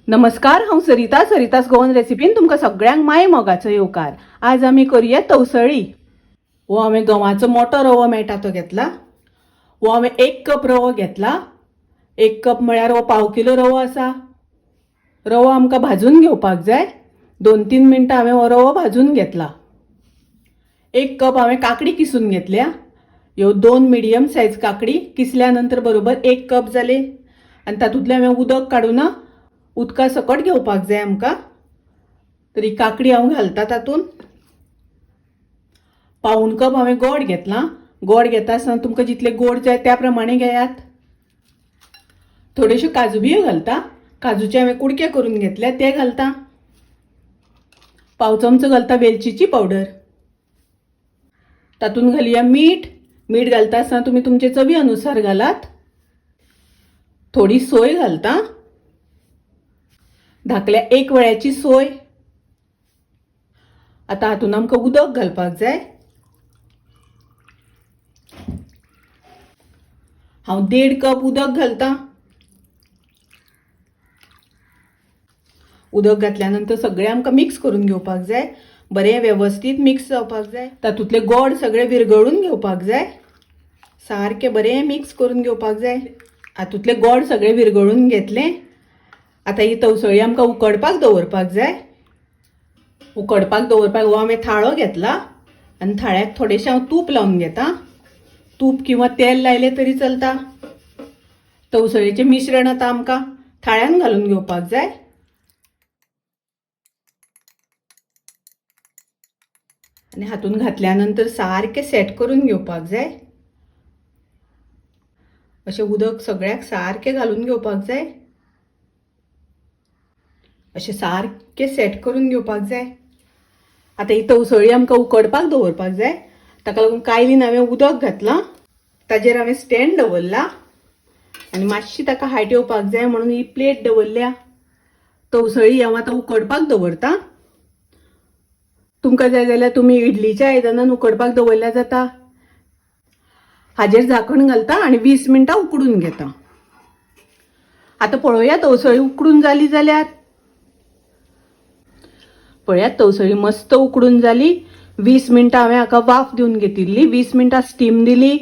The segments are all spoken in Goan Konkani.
नमस्कार, हांव सरिता. सरितास गोवन रेसिपीन तुमकां सगळ्यांक माय मोगाचो येवकार. आज आमी करुया तवसळी. हो हांवें गंवाचो मोटो रवो मेळटा तो घेतला. हो हांवें 1 कप रवो घेतला. 1 कप म्हळ्यार हो पाव किलो रवो आसा. रवो आमकां भाजून घेवपाक जाय. 2-3 मिनटां हांवें हो रवो भाजून घेतला. 1 कप हांवें काकडी किसून घेतल्या. ह्यो 2 मिडियम सायज काकडी किसल्या नंतर बरोबर 1 कप जाले. आनी तातूंतलें हांवें उदक काडूना, उदका सकट घेवपाक जाय आमकां. तरी काकडी हांव घालता तातूंत. 1.25 कप हांवें गोड घेतला. गोड घेता आसतना तुमकां जितले गोड जाय त्या प्रमाणे घेयात. थोड्योश्यो काजू बियो घालता. काजूचे हांवें कुडके करून घेतले ते घालता. 1/4 चमचो घालता वेलचीची पावडर. तातूंत घालया मीठ. मीठ घालता आसतना तुमी तुमचे चवी अनुसार घालात. थोडी सोय घालता. धाकल्या 1 वळ्याची सोय. आतां हातूंत आमकां उदक घालपाक जाय. हांव 1.5 कप उदक घालता. उदक घातल्या नंतर सगळें आमकां मिक्स करून घेवपाक जाय. बरें वेवस्थीत मिक्स जावपाक जाय. तातूंतलें गोड सगळें विरगळून घेवपाक जाय. सारकें बरें मिक्स करून घेवपाक जाय. हातूंतलें गोड सगळें विरगळून घेतलें. आतां ही तवसळी आमकां उकडपाक दवरपाक जाय. उकडपाक दवरपाक हो हांवें थाळो घेतला आनी थाळ्याक थोडेशें हांव तूप लावन घेता. तूप किंवा तेल लायलें तरी चलता. तवसळीचें मिश्रण आतां आमकां थाळ्यान घालून घेवपाक जाय. आनी हातून घातल्या नंतर सारकें सेट करून घेवपाक जाय. अशें उदक सगळ्याक सारकें घालून घेवपाक जाय. अशें सारकें सेट करून घेवपाक जाय. आतां ही तवसळी आमकां उकडपाक दवरपाक जाय. ताका लागून कायलीन हांवें उदक घातलां. ताजेर हांवें स्टँड दवरला आनी मातशी ताका हायट येवपाक जाय म्हणून ही प्लेट दवरल्या. तवसळी हांव आतां उकडपाक दवरता. तुमकां जाय जाल्यार तुमी इडलीच्या आयदनान उकडपाक दवरल्यार जाता. हाजेर झाकण घालता आनी 20 मिनटां उकडून घेता. आतां पळोवया तवसळी उकडून जाली जाल्यार. पळयात तवसळी मस्त उकडून जाली. 20 मिनटां हांवें हाका वाफ दिवन घेतिल्ली. 20 मिनटां स्टीम दिली.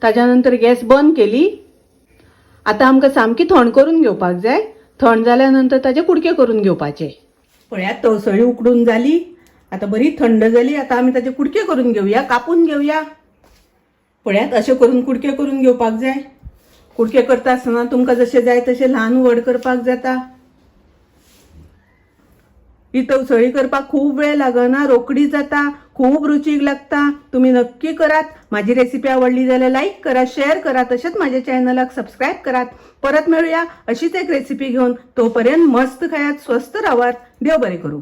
ताज्या नंतर गॅस बंद केली. आतां आमकां सामकी थंड करून घेवपाक जाय. थंड जाल्या नंतर ताजे कुडके करून घेवपाचे. पळयात तवसळी उकडून जाली. आतां बरी थंड जाली. आतां आमी ताजे कुडके करून घेवया, कापून घेवया. पळयात अशें करून कुडके करून घेवपाक जाय. कुडके करता आसतना तुमकां जशें जाय तशें ल्हान व्हड करपाक जाता. ही तवसळी करपाक खूब वेळ लागना, रोखडी जाता, खूब रुचीक लागता. तुमी नक्की करात. माझी रेसिपी आवडली जाल्यार लायक करा, शेअर करा, तशेंच माझ्या चॅनलाक सबस्क्राईब करात. परत मेळूया अशीच एक रेसिपी घेवन. तोपर्यंत मस्त खायात, स्वस्थ रावात. देव बरें करूं.